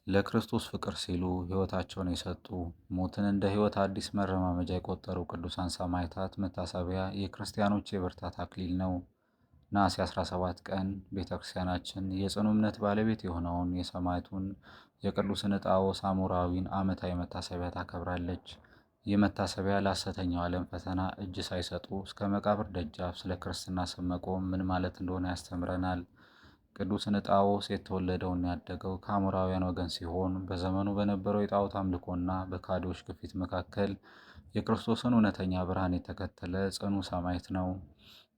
ለክርስቶስ ፍቅር ሲሉ ሕይወታቸውን የሰጡ፣ ሞትን እንደ ሕይወት አዲስ መረማመጃ የቆጠሩ ቅዱሳን ሰማዕታት መታሰቢያ የክርስቲያኖች የብርታት አክሊል ነው። ነሐሴ 17 ቀን ቤተ ክርስቲያናችን የጽኑ እምነት ባለቤት የሆነውን የሰማዕቱን የቅዱስ እንጣዎስ አሞራዊን ዓመታዊ መታሰቢያ ታከብራለች። ይህ መታሰቢያ ለሐሰተኛው ዓለም ፈተና እጅ ሳይሰጡ እስከ መቃብር ደጃፍ ስለ ክርስትና ስም መቆም ምን ማለት እንደሆነ ያስተምረናል። ቅዱስ እንጣዎስ የተወለደውና ያደገው ከአሞራውያን ወገን ሲሆን፣ በዘመኑ በነበረው የጣዖት አምልኮና በካዲዎች ግፊት መካከል የክርስቶስን እውነተኛ ብርሃን የተከተለ ጽኑ ሰማዕት ነው።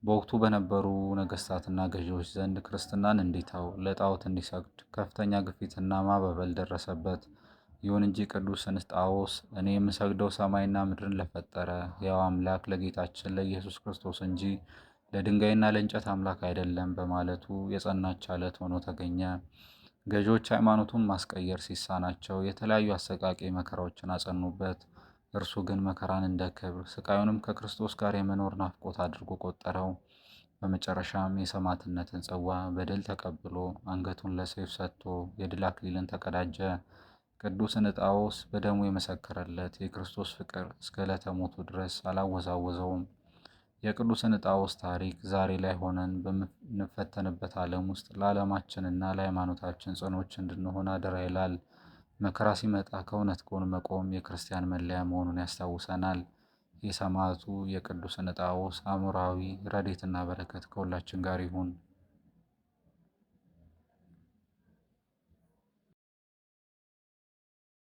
በወቅቱ በነበሩ ነገስታትና ገዢዎች ዘንድ ክርስትናን እንዲተው፣ ለጣዖት እንዲሰግድ ከፍተኛ ግፊትና ማባበል ደረሰበት። ይሁን እንጂ ቅዱስ እንጣዎስ እኔ የምሰግደው ሰማይና ምድርን ለፈጠረ ሕያው አምላክ ለጌታችን ለኢየሱስ ክርስቶስ እንጂ ለድንጋይና ለእንጨት አምላክ አይደለም በማለቱ የጸናች ዓለት ሆኖ ተገኘ። ገዢዎች ሃይማኖቱን ማስቀየር ሲሳናቸው የተለያዩ አሰቃቂ መከራዎችን አጸኑበት። እርሱ ግን መከራን እንደ ክብር፣ ስቃዩንም ከክርስቶስ ጋር የመኖር ናፍቆት አድርጎ ቆጠረው። በመጨረሻም የሰማዕትነትን ጽዋ በድል ተቀብሎ አንገቱን ለሰይፍ ሰጥቶ የድል አክሊልን ተቀዳጀ። ቅዱስ እንጣዎስ በደሙ የመሰከረለት የክርስቶስ ፍቅር እስከ ዕለተ ሞቱ ድረስ አላወዛወዘውም። የቅዱስ እንጣዎስ ታሪክ ዛሬ ላይ ሆነን በምንፈተንበት ዓለም ውስጥ ለዓለማችንና ለሃይማኖታችን ጽኖች እንድንሆን አደራ ይላል። መከራ ሲመጣ ከእውነት ጎን መቆም የክርስቲያን መለያ መሆኑን ያስታውሰናል። የሰማዕቱ የቅዱስ እንጣዎስ አእምሯዊ ረድኤትና በረከት ከሁላችን ጋር ይሁን።